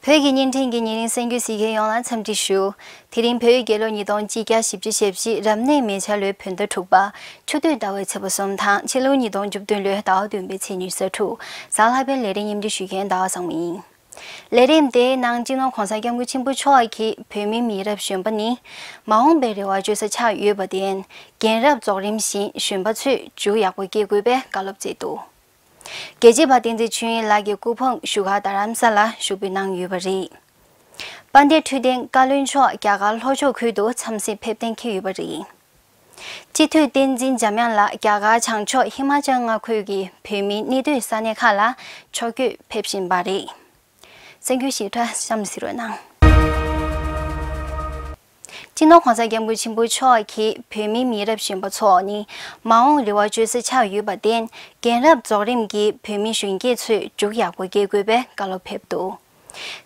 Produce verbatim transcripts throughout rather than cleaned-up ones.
བོད་ཀྱི་བརྙན་འཕྲིན་གྱི་ཉིན་རེའི་གསར་འགྱུར་གཟིགས་མཁན་ཡོངས་ལ་འཚམས་འདྲི་ཞུ། དེ་རིང་བོད་རྒྱལ་ལོ་ཉིས་སྟོང་གཅིག་བརྒྱ་བཞི་བཅུ་ཞེ་བཞི་རབ་གནས་མེ་བྱ་ལོའི་བོད་ཟླ་དྲུག་པ། ཆུ་སྟོད་ཟླ་བའི་ཚེས་པ་གསུམ་དང་ཕྱི་ལོ་ཉིས་སྟོང་བཅུ་བདུན་ལོའི་ཟླ་བ་བདུན་པའི་ཚེས་ཉི་ཤུ་རྩ་དྲུག་གཟའ་ལྷག་པའི་ལས་རིམ་སྙན་སྒྲོན་ཞུ་མཁན་ཟླ་བ་བཟང་མོ་ཡིན། ལས་རིམ་དེའི་ནང་སྤྱི་ནོར་༸གོང་ས་༸སྐྱབས་མགོན་ཆེན་པོ་མཆོག་གིས་བོད་མིའི་མི་རབས་གཞོན་པ་ནི་མ་འོངས་པའི་རེ་བ་བཅོལ་ས་ཆགས་ཡོད་པར་བརྟེན། རྒན་རབས་རྫོགས་རིམ་བཞིན་གཞོན་པ་ཚོས་མཇུག་ཡག་པོ་སྐྱེལ་དགོས་པའི་བཀའ་སློབ་སྩལ་འདུག་རྒྱལ་གཅེས་པ་བསྟན་འཛིན་ཆོས་དབྱིངས་ལགས་ཀྱི་སྐུ་ཕུང་བཞུགས་སྒར་རྡ་རམ་ས་ལར་ཞུགས་འབུལ་གནང་ཡོད་པ་རེད། དཔལ་ལྡན་འཕྲོད་བསྟེན་བཀའ་བློན་མཆོག་རྒྱ་གར་ལྷོ་ཕྱོགས་ཁུལ་དུ་འཚམས་གཟིགས་ཕེབས་གཏན་འཁེལ་ཡོད་པ་རེད། སྤྱི་འཐུས་བསྟན་འཛིན་འཇམ་དབྱངས་ལགས་རྒྱ་གར་བྱང་ཕྱོགས་ཧི་མ་ཅལ་མངའ་ཁུལ་གྱི་བོད་མིའི་གནས་སྡོད་ས་གནས་ཁག་ལ་ཕྱོགས་བསྐྱོད་ཕེབས་བཞིན་པ་རེད། གསར་འགྱུར་ཞིབ་ཕྲ་གཤམ་གསན་རོགས་གནང་། སྤྱི་ནོར་༸གོང་ས་༸སྐྱབས་མགོན་ཆེན་པོ་མཆོག་གིས་བོད་མིའི་མི་རབས་གཞོན་པ་ཚོ་ནི་མ་འོངས་རེ་བ་བཅོལ་ས་ཆགས་ཡོད་པར་བརྟེན། རྒན་རབས་རྫོགས་རིམ་གྱི་བོད་མི་གཞོན་སྐྱེས་ཚོས་མཇུག་ཡག་པོ་སྐྱེལ་དགོས་པའི་བཀའ་སློབ་ཕེབས་འདུག་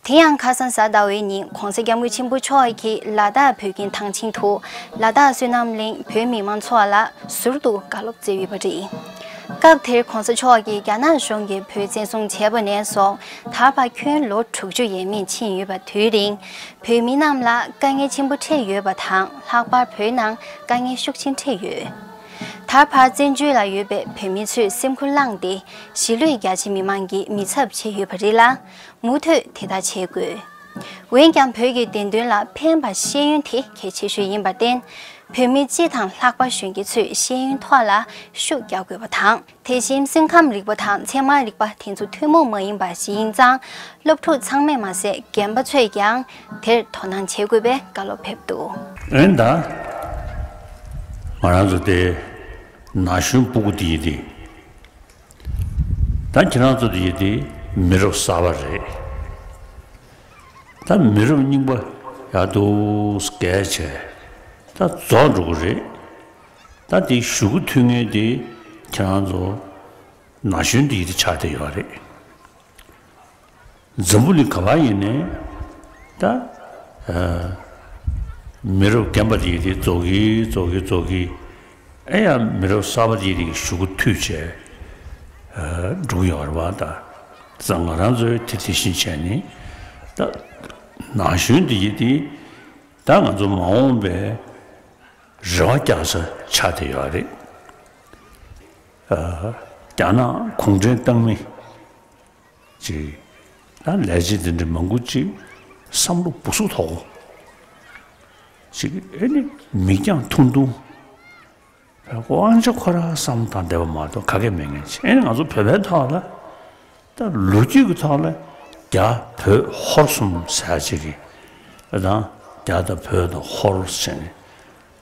དེ་ཡང་ཁ་སང་གཟའ་ཟླ་བའི་ཉིན་༸གོང་ས་༸སྐྱབས་མགོན་ཆེན་པོ་མཆོག་གིས་ལ་དྭགས་བོད་ཁྱིམ་ཐང་ཆེན་དུ་ལ་དྭགས་བསོད་ནམས་གླིང་བོད་མི་མང་ཚོགས་ལ་ཟུར་དུ་བཀའ་སློབ་སྩལ་ཡོད་པ་རེད། སྐབས་དེར་༸གོང་ས་མཆོག་གིས་རྒྱ་ནག་གཞུང་གིས་བོད་བཙན་བཟུང་བྱས་པ་ནས་བཟུང་ད་བར་ཁྱོན་ལོ་དྲུག་ཅུ་ཡས་མས་ཕྱིན་ཡོད་པ་དེའི་རིང་བོད་མི་རྣམས་ལ་དཀའ་ངལ་ཆེན་པོ་འཕྲད་ཡོད་པ་དང་། ལྷག་པར་བོད་ནང་དཀའ་ངལ་ཤུགས་ཆེན་འཕྲད་ཡོད། ད་བར་བཙན་བྱོལ་ལ་ཡོད་པའི་བོད་མི་ཚོས་སེམས་ཁུར་བླངས་ཏེ་གཞིས་ལུས་རྒྱ་ཆེ་མི་མང་གི་མི་ཚབ་བྱས་ཡོད་པ་རེད་ལ། མུ་མཐུད་དེ་ལྟར་བྱེད་དགོས། འོན་ཀྱང་བོད་ཀྱི་བདེན་དོན་ལ་ཕན་པ་ཤེས་ཡོན་དེ་གལ་ཆེ་ཤོས་ཡིན་པར་བརྟེན། བོད་མི་སྤྱི་དང་ལྷག་པར་གཞོན་སྐྱེས་ཚོས་ཤེས་ཡོན་ཐོག་ལ་ཤུགས་རྒྱག་དགོས་པ་དང་། དེ་བཞིན་སེམས་ཁམས་རིག་པ་དང་ཚད་མ་རིག་པ་དེ་ཚོ་ཐུན་མོང་མ་ཡིན་པ་ཞིག་ཡིན་ཙང་། སློབ་ཕྲུག་ཚང་མས་མ་ཟད་རྒན་པ་ཚོས་ཀྱང་དེར་དོ་སྣང་བྱེད་དགོས་པའི་བཀའ་སློབ་ཕེབས་འདུག་འོན་ཏེ། ང་རང་ཚོ་དེ་ན་གཞོན་སྤུ་གུ་དེ་ཡིན་ཏེ། ད་ཁྱེད་རང་ཚོ་དེ་ཡིན་ཏེ་མི་རབས་གསར་པ་རེད། ད་མི་རབས་རྙིང་པ་ཡག་ཏུ་བརྒལ་བྱས་ད་རྫོགས་འགྲོ་གི་རེད། ད་དེ་གཞུག་གུ་མཐུད་མཁན་དེ་ཁྱེད་རང་ཚོ་ན་གཞོན་དེ་ཡིན་ཏེ་ཆགས་བསྡད་ཡོད་རེད། འཛམ་བུ་གླིང་ག་པར་ཡིན་ནའི་ད་ཨ་མི་རབས་རྒན་པ་དེ་ཡིན་ཏེ་རྫོགས་ཀྱི་རྫོགས་ཀྱི་རྫོགས་ཀྱི། ཨེ་ཡང་མི་རབས་གསར་པ་དེ་རིགས་གཞུག་གུ་མཐུད་བྱས་ཨ་འགྲོ་གི་ཡོད་རེད་པ། ད་ཙང་ང་རང་ཚོས་དེ་དེ་བཞིན་བྱས་ནས་ད་ན་གཞོན་དེ་ཡིན་ཏེ་ད་ང་ཚོ་མ་འོངས་པའི་རེ་བ་རྒྱག་ས་ཆགས་བསྡད་ཡོད་རེད། ཨ་རྒྱ་ནག་གུང་ཁྲན་ཏང་མི་ཅིག་ད་ལས་བྱེད་འདི་འདྲ་མང་པོ་ཅིག་བསམ་བློ་སྦུག་སུག་ཐོག་ཅིག་ཨེ་ནི་མིག་རྒྱང་ཐུང་ཐུང་། དབང་ཆ་ཁོ་རང་བསམ་བློ་བཏང་བསྡད་པ་མ་གཏོགས་ག་གེ་མེད་མཁན་ཅིག་ཨེ་ནི་ང་ཚོ་བོད་པའི་ཐོག་ལ་ད་ལོ་རྒྱུས་ཀྱི་ཐོག་ལ་རྒྱ་བོད་ཧོར་གསུམ་ཟེར་ཡ་ཅིག་གི་ཨ་དང་རྒྱ་དང་བོད་དང་ཧོར་ཟེར་ནས།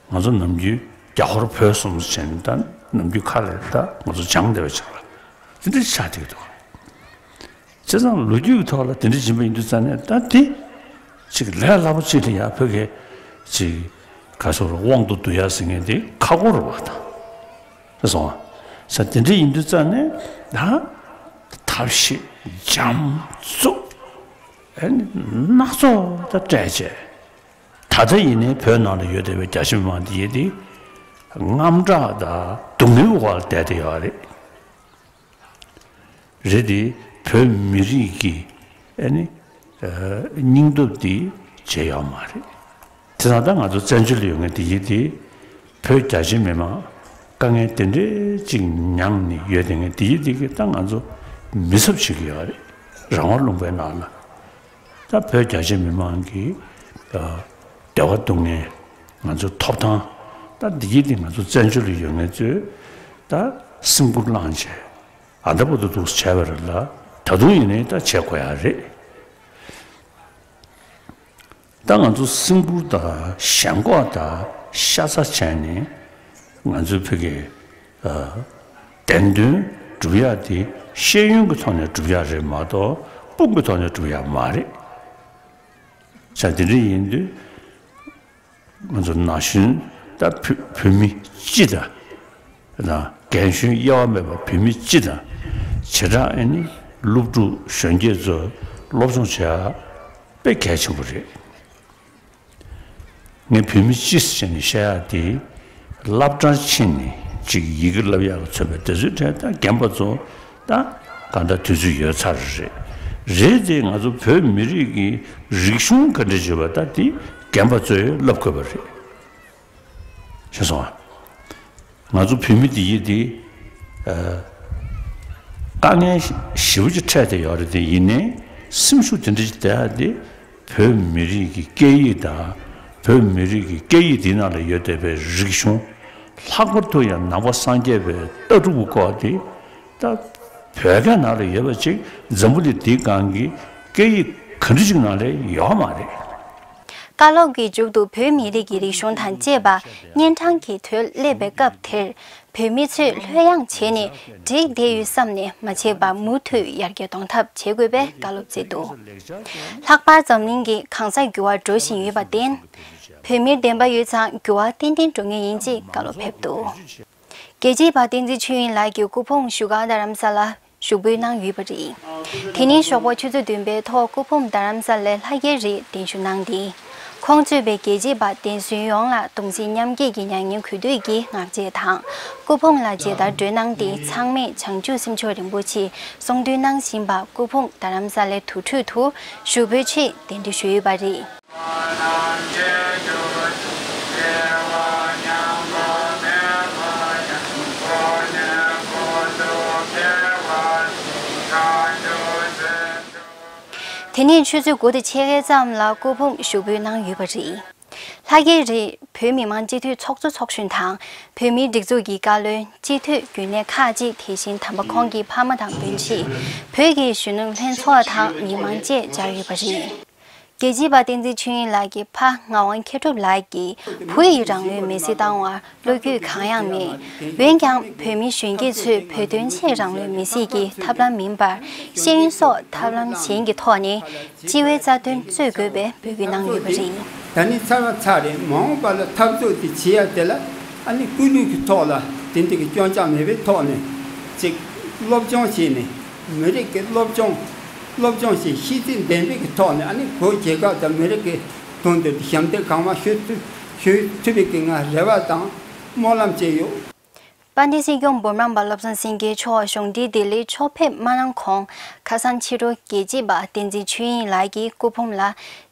ང་ཚོ་ནམ་རྒྱུན་རྒྱ་ཧོར་བོད་གསུམ་ཟེར་ནས་ད་ནམ་རྒྱུན་ཁ་ལ་ད་ང་ཚོ་སྦྱང་བསྡད་པ་ཅིག་ལ་དེ་འདྲ་ཆགས་བསྡད་འདུག་བྱས་ཙང་ལོ་རྒྱུས་ཀྱི་ཐོག་ལ་དེ་འདྲ་ཡིན་པ་ཡིན་དུས་ཙང་ནས་ད་དེ་ཅིག་ལས་སླ་པོ་ཅིག་ལ་ཡ་བོད་སྐད་ཅིག་ག་སོགས་དབང་དུ་བསྡུ་ཡ་ཟེར་མཁན་དེ་ཁག་པོ་རེད་པ། ད་སོང་བ་ས་དེ་འདྲ་ཡིན་དུས་ཙང་ནས་ད་ཐབས་ཤེས་འཇམ་རྩུབ་ཨ་ནི་སྣ་ཚོགས་ད་སྤྲད་བྱས། ད་ལྟ་ཡིན་ནའི་བོད་ནང་ལ་ཡོད་བསྡད་པའི་རྒྱ་ཆེ་མི་མང་འདི་ཡིན་ཏེ་དངངས་སྐྲག་དང་སྡུག་བསྔལ་འོག་ལ་བསྡད་བསྡད་ཡོད་རེད། རེད་དེ་བོད་མི་རིགས་ཀྱི་ཨ་ནི་སྙིང་སྟོབས་འདི་བརྗེད་ཡོད་མ་རེད། དེ་ཙང་ད་ང་ཚོ་བཙན་བྱོལ་ལ་ཡོད་མཁན་འདི་ཡིན་ཏེ་བོད་རྒྱ་ཆེ་མི་མང་དཀའ་ངལ་དེ་འདྲའི་ཅིག་མྱངས་ནས་ཡོད་བསྡད་མཁན་འདི་ཡིན་ཏེ་གི་ད་ང་ཚོ་མི་ཚབ་བྱེད་ཀྱི་ཡོད་རེད། རང་དབང་ལུང་པའི་ནང་ལ། ད་བོད་རྒྱ་ཆེ་མི་མང་གི་ཨ་བདེ་བ་སྡུག་བསྔལ་ང་ཚོ་ཐོབ་ཐང་ད་འདི་གི་འདི་ང་ཚོ་བཙན་བྱོལ་ལ་ཡོད་མཁན་ཚོས་ད་སེམས་ཁུར་བླངས་བྱས་ཨ་འདྲ་པོ་འདུག་འདུག་བྱས་པ་རེད་ལ་ད་དུང་ཡིན་ནའི་ད་བྱེད་དགོས་ཡ་རེད། ད་ང་ཚོ་སེམས་ཁུར་དང་ཞེན་ཁོག་དང་ཤ་ཚ་བྱས་ནས་ང་ཚོའི་བོད་ཀྱི་ཨ་བདེན་དོན་སྒྲུབ་ཡག་དེ་ཤེས་ཡོན་གྱི་ཐོག་ནས་སྒྲུབ་ཡག་རེད་མ་གཏོགས་དཔུང་གི་ཐོག་ནས་སྒྲུབ་ཡག་མ་རེད། བྱས་དེ་འདྲ་ཡིན་དུས་ང་ཚོ་ན་གཞོན་ད་བོད་བོད་མི་སྤྱི་དང་དང་རྒན་གཞོན་དབྱེ་བ་མེད་པར་བོད་མི་སྤྱི་དང་བྱེ་བྲག་ཨ་ནི་སློབ་ཕྲུག་གཞོན་སྐྱེས་ཚོ་སློབ་སྦྱོང་བྱེད་ཡག་དཔེ་གལ་ཆེན་པོ་རེད། ངས་བོད་མི་སྤྱི་ཟེར་ནས་བཤད་ཡག་དེ་སློབ་གྲྭར་ཕྱིན་ནས་ཅིག་ཡི་གེ་བསླབ་ཡག་གི་ཚོད་པའི་དེ་ཚོའི་གྲས་ད་རྒན་པ་ཚོ་ད་གང་ལྟར་དུས་ཚོད་ཡོལ་ཚར་རེད། རེད་དེ། ང་ཚོ་བོད་མི་རིགས་ཀྱི་རིག་གཞུང་ག་འདྲ་བྱེད་པ་ད་དེ་རྒན་པ་ཚོས་བསླབ་དགོས་པ་རེད། ཤེས་སོང་ཨ། ང་ཚོ་བོད་མི་འདི་ཡིན་ཏེ། ཨ། དཀའ་ངལ་ཞེ་པོ་ཅིག་འཕྲད་དེ་ཡོད་རེད་དེ། ཡིན་ནའི་སེམས་ཤུགས་དེ་འདྲ་ཅིག་བསྡད་ཡ་དེ་བོད་མི་རིགས་ཀྱི་སྐད་ཡིག་དང་། བོད་མི་རིགས་ཀྱི་སྐད་ཡིག་འདི་ནང་ལ་ཡོད་བསྡད་པའི་རིག་གཞུང་། ལྷག་པར་དུ་ཡང་ནང་པ་སངས་རྒྱས་པའི་ལྟ་གྲུབ་སྐོར་དེ་ད་བོད་སྐད་ནང་ལ་ཡོད་པ་ཅིག་འཛམ་བུ་གླིང་འདིའི་སྒང་གི་སྐད་ཡིག་ག་འདྲ་ཅིག་ནང་ལ་ཡོད་མ་རེད། བཀའ་སློབ་ཀྱི་མཇུག་ཏུ་བོད་མི་རིགས་ཀྱི་རིག་གཞུང་དང་བཅས་པ་གཉན་འཕྲང་གི་དོད་སླེབས་པའི་སྐབས་དེར། བོད་མི་ཚོས་ལྷོད་ཡངས་བྱས་ནས་འགྲིག་བསྡད་ཡོད་བསམ་ནས་མ་བྱས་པར་མུ་མཐུད་ཡར་རྒྱས་གཏོང་ཐབས་བྱེད་དགོས་པའི་བཀའ་སློབ་བསྩལ་འདུག་ལྷག་པར་འཛམ་གླིང་གི་གང་སར་འགྱུར་བ་འགྲོ་བཞིན་ཡོད་པར་བརྟེན། བོད་མིར་བདེན་པ་ཡོད་ཙང་འགྱུར་བ་ཏན་ཏན་འགྲོ་ངེས་ཡིན་ཅེས་བཀའ་སློབ་ཕེབས་འདུག་རྒྱལ་གཅེས་པ་བསྟན་འཛིན་ཆོས་དབྱིངས་ལགས་ཀྱི་སྐུ་ཕུང་བཞུགས་སྒར་རྡ་རམ་ས་ལ་ཞུགས་འབུལ་གནང་ཡོད་པ་རེད། དེ་ནི་ཞོགས་པ་ཆུ་ཚོད་བདུན་པའི་ཐོག་སྐུ་ཕུང་རྡ་རམ་ས་ལའི་ལྷ་རྒྱལ་རིར་གདན་ཞུ་གནང་སྟེ། ཁོང་གཙོས་པའི་རྒྱལ་གཅེས་པ་བསྟེན་གསོལ་ཡོངས་ལ་གདུང་སེམས་མཉམ་སྐྱེད་ཀྱི་མྱ་ངན་གུས་འདུད་ཀྱི་ངག་བཅད་དང་། སྐུ་ཕུང་ལ་མཇལ་དར་སྒྲོན་གནང་སྟེ། ཚང་མས་བྱང་ཆུབ་སེམས་མཆོག་རིན་པོ་ཆེ་གསུང་འདོན་གནང་བཞིན་པ། སྐུ་ཕུང་རྡ་རམ་ས་ལའི་དུར་ཁྲོད་དུ་ཞུགས་འབུལ་ཆེད་གདན་འདྲེན་ཞུས་ཡོད་པ་རེད། དེ་ནས་ཆུ་ཚོད་དགུ་དང་ཕྱེད་ཀའི་ཙམ་ལ་སྐུ་ཕུང་ཞུགས་འབུལ་གནང་ཡོད་པ་རེད། ལྷ་རྒྱལ་རིར་བོད་མི་མང་སྤྱི་འཐུས་ཚོགས་གཙོ་ཚོགས་གཞོན་དང་། བོད་མིའི་སྒྲིག་འཛུགས་ཀྱི་བཀའ་བློན། སྤྱི་འཐུས་རྒྱུན་ལས་ཁག་ཅིག་དེ་བཞིན་དམ་པ་ཁོང་གི་ཕ་མ་དང་སྤུན་མཆེད། བོད་ཀྱི་གཞོན་ནུ་ལྷན་ཚོགས་དང་མི་མང་བཅས་བཅར་ཡོད་པ་རེད། རྒྱལ་གཅེས་པ་བསྟན་འཛིན་ཆོས་དབྱིངས་ལགས་ཀྱི་ཕ་ངག་དབང་མཁས་གྲུབ་ལགས་ཀྱིས་བུ་ཡིས་རང་ལུས་མེར་སྲེག་བཏང་བར་བློ་འགྱོད་གང་ཡང་མེད། འོན་ཀྱང་བོད་མི་གཞོན་སྐྱེས་ཚོས་བོད་དོན་ཆེད་རང་ལུས་མེར་སྲེག་གི་ཐབས་ལམ་མིན་པར། ཤེས་ཡོན་སོགས་ཐབས་ལམ་གཞན་གྱི་ཐོག་ནས་སྤྱི་བའི་རྩ་དོན་རྩོད་དགོས་པའི་འབོད་སྐུལ་གནང་ཡོད་པ་རེད། ད་ནི་ཚར་བ་ཚར་རེད། མ་འོངས་པ་ལ་འཐབ་རྩོད་དེ་བྱེད་ཡ་དེ་ལ་ཨ་ནི་ཀུན་སློང་གི་ཐོག་ལ་དེ་འདྲ་གི་སྐྱོན་ཆ་མེད་པའི་ཐོག་ནས་ཅིག་སློབ་སྦྱོང་བྱས་ནས། མི་རིགས་ཀྱི་སློབ་སྦྱོང་སློབ་སྦྱོང་བྱས། ཤེས་ཚད་ལྡན་པའི་གི་ཐོག་ནས་ཨ་ནི་བོད་རྒྱལ་ཁབ་དང་མི་རིགས་ཀྱི་དོན་དུ་ཞབས་འདེགས་གང་མང་ཞུ་ཐུབ་ཞུ་ཐུབ་པའི་གི་ང་རེ་བ་དང་སྨོན་ལམ་བཅས་ཡོད། དཔལ་ལྡན་སྲིད་སྐྱོང་འབུམ་རམས་པ་བློ་བཟང་སེང་གེ་མཆོག་གཞུང་འབྲེལ་ལྡི་ལིར་ཕྱོགས་ཕེབས་མ་གནང་གོང་། ཁ་སང་ཕྱི་དྲོ་རྒྱལ་གཅེས་པ་བསྟན་འཛིན་ཆོས་དབྱིངས་ལགས་ཀྱི་སྐུ་ཕུང་ལ་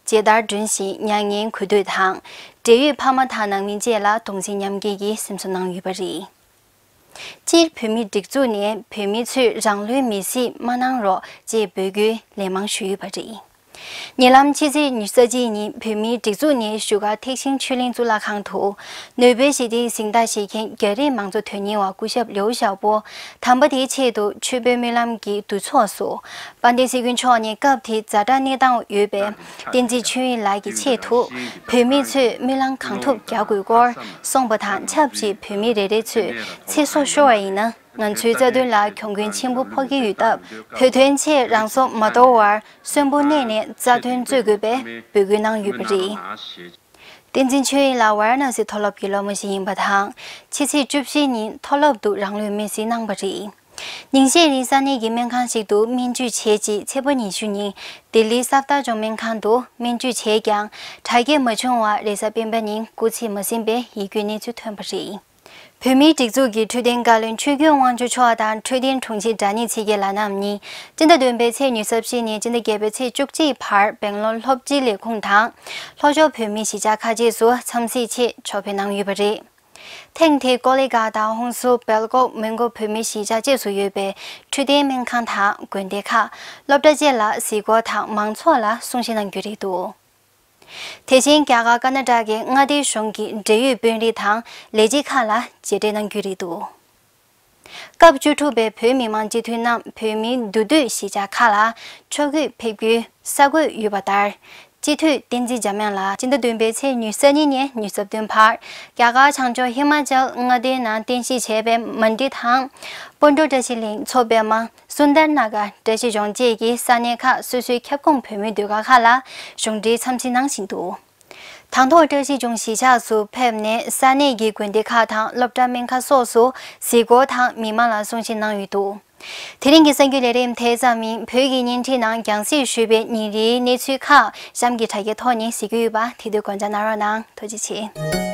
མཇལ་དར་སྒྲོན་བཞིན་མྱ་ངན་གུས་འདུད་དང་། འབྲེལ་ཡོད་ཕ་མ་དང་ནང་མི་བཅས་ལ་གདུང་སེམས་མཉམ་སྐྱེད་ཀྱི་སེམས་གསོ་གནང་ཡོད་པ་རེད། སྤྱིར་བོད་མིའི་སྒྲིག་འཛུགས་ནས་བོད་མི་ཚོས་རང་ལུས་མེར་སྲེག་མ་གནང་རོགས་ཅེས་འབོད་སྐུལ་ལན་མང་ཞུས་ཡོད་པ་རེད། ཉེ་ལམ་ཕྱི་ཚེས་ཉི་ཤུ་རྩ་གཅིག་ཉིན་བོད་མིའི་སྒྲིག་འཛུགས་ནས་བཞུགས་སྒར་ཐེག་ཆེན་ཆོས་གླིང་གཙུག་ལག་ཁང་དུ། ནོ་བེལ་ཞི་བདེའི་གཟེངས་རྟགས་བཞེས་མཁན་རྒྱ་རིགས་མང་གཙོ་དོན་གཉེར་བ་སྐུ་ཞབས་ལིའུ་ཞའོ་པོ། དམ་པ་དེའི་ཆེད་དུ་མཆོད་འབུལ་སྨོན་ལམ་གྱི་འདུ་ཚོགས་སུ། དཔལ་ལྡན་སྲིད་སྐྱོང་མཆོག་ནས་སྐབས་དེའི་ཛ་དྲག་གནས་སྟངས་ཡོད་པའི་བསྟན་འཛིན་ཆོས་དབྱིངས་ལགས་ཀྱི་ཆེད་དུ། བོད་མི་ཚོས་སྨོན་ལམ་གང་ཐུབ་རྒྱག་དགོས་སྐོར་གསུངས་པ་དང་ཆབས་ཅིག་བོད་མི་རེ་རེ་ཚོས་ཚེ་སྲོག་ཤོར་བ་ཡིན་ན། ང་ཚོའི་རྩ་དོན་ལ་གྱོང་གུན་ཆེན་པོ་ཕོག་གི་ཡོད་སྟབས། བོད་དོན་ཆེད་རང་སྲོག་མ་དོར་བར་གསོན་པོ་གནས་ནས་རྩ་དོན་རྩོད་དགོས་པའི་འབོད་སྐུལ་གནང་ཡོད་པ་རེད། བསྟན་འཛིན་ཆོས་དབྱིངས་ལགས་ཝཱ་ར་ཎ་སི་མཐོ་སློབ་ཀྱི་སློབ་མ་ཞིག་ཡིན་པ་དང་། ཕྱི་ཚེས་བཅུ་བཞི་ཉིན་མཐོ་སློབ་ཏུ་རང་ལུས་མེར་སྲེག་གནང་བ་རེད། ཉིན་ཤས་རིང་ས་གནས་ཀྱི་སྨན་ཁང་ཞིག་ཏུ་སྨན་བཅོས་བྱས་རྗེས་ཚེས་པ་ཉི་ཤུ་ཉིན་ལྡི་ལིའི་སབ་དར་ཇོང་སྨན་ཁང་དུ་སྨན་བཅོས་བྱས་ཀྱང་དྲག་སྐྱེད་མ་བྱུང་བར་རེས་གཟའ་སྤེན་པ་ཉིན་སྐུ་ཚེ་མ་ཟིན་པའི་ཡིད་སྐྱོའི་གནས་ཚུལ་ཐོན་པ་རེད། བོད་མིའི་སྒྲིག་འཛུགས་ཀྱི་འཕྲོད་བསྟེན་བཀའ་བློན་ཆོས་སྐྱོང་དབང་ཕྱུག་མཆོག་དང་འཕྲོད་བསྟེན་དྲུང་ཆེ་དྲ་གནས་ཚེ་རྒྱལ་ལགས་རྣམ་གཉིས་སྤྱི་ཟླ་བདུན་པའི་ཚེས་ཉི་ཤུ་རྩ་བཞི་ནས་སྤྱི་ཟླ་བརྒྱད་པའི་ཚེས་བཅུ་གཅིག་བར་སྦེང་ལོར་སློབ་སྤྱིའི་ལས་ཁུངས་དང་། ལྷོ་ཕྱོགས་བོད་མིའི་གཞིས་ཆགས་ཁག་བཅས་སུ་འཚམས་གཟིགས་ཆེད་ཕྱོགས་ཕེབས་གནང་ཡོད་པ་རེད། ཐེངས་དེའི་ཀོ་ལི་གྷལ་དང་ཧུན་སུར། སྦེལ་ཀོབ། མོན་གྷོ། བོད་མིའི་གཞིས་ཆགས་བཅས་སུ་ཡོད་པའི་འཕྲོད་བསྟེན་སྨན་ཁང་དང་དགོན་སྡེ་ཁག་སློབ་གྲྭ་བཅས་ལ་གཟིགས་སྐོར་དང་མང་ཚོགས་ལ་གསུང་བཤད་གནང་རྒྱུ་རེད་འདུག་དེ་བཞིན་རྒྱ་གར་ཀར་ན་ཊ་ཀའི་མངའ་སྡེ་གཞུང་གི་འབྲེལ་ཡོད་དཔོན་རིགས་དང་ལས་བྱེད་ཁག་ལ་མཇལ་འཕྲད་གནང་རྒྱུ་རེད་འདུག་སྐབས་བཅུ་དྲུག་པའི་བོད་མི་མང་སྤྱི་འཐུས་རྣམས་བོད་མིའི་འདུས་སྡོད་གཞིས་ཆགས་ཁག་ལ་ཕྱོགས་བསྐྱོད་ཕེབས་རྒྱུའི་ས་བགོས་ཡོད་པ་ལྟར། སྤྱི་འཐུས་བསྟན་འཛིན་འཇམ་དབྱངས་ལགས་སྤྱི་ཟླ་བདུན་པའི་ཚེས་ཉི་ཤུ་རྩ་གཉིས་ནས་ཉི་ཤུ་རྩ་བདུན་བར་རྒྱ་གར་བྱང་ཕྱོགས་ཧི་མ་ཅལ་མངའ་སྡེའི་ནང་རྟེན་གཞི་བྱས་པའི་མན་ཌི་དང་། སྤོན་ཊོ་བཀྲ་ཤིས་གླིང་མཚོ་པདྨ། སུན་དར་ན་ག་བཀྲ་ཤིས་ལྗོངས་བཅས་ཀྱི་ས་གནས་ཁག་སོ་སོའི་ཁྱབ་ཁོངས་བོད་མིའི་སྡོད་སྒར་ཁག་ལ་གཞུང་འབྲེལ་འཚམས་གཟིགས་གནང་བཞིན་འདུག་དང་ཐོག་བཀྲ་ཤིས་ལྗོངས་གཞིས་ཆགས་སུ་ཕེབས་ནས་ས་གནས་ཀྱི་དགོན་སྡེ་ཁག་དང་སློབ་གྲྭ་སྨན་ཁང་སོགས་སུ་གཟིགས་སྐོར་དང་མི་མང་ལ་གསུང་བཤད་གནང་ཡོད་འདུག་དེ་རིང་གི་གསར་འགྱུར་ལས་རིམ་དེ་ཙམ་ཡིན། བོད་ཀྱི་བརྙན་འཕྲིན་ནང་རྒྱང་སྲིང་ཞུས་པའི་ཉིན་རེའི་གནས་ཚུལ་ཁག་གཤམ་གྱི་དྲ་རྒྱའི་ཐོག་ནས་གཟིགས་རྒྱུ་ཡོད་པ་དེ་དུས་དགོངས་འཇགས་གནང་རོགས་གནང་། ཐུགས་རྗེ་ཆེ།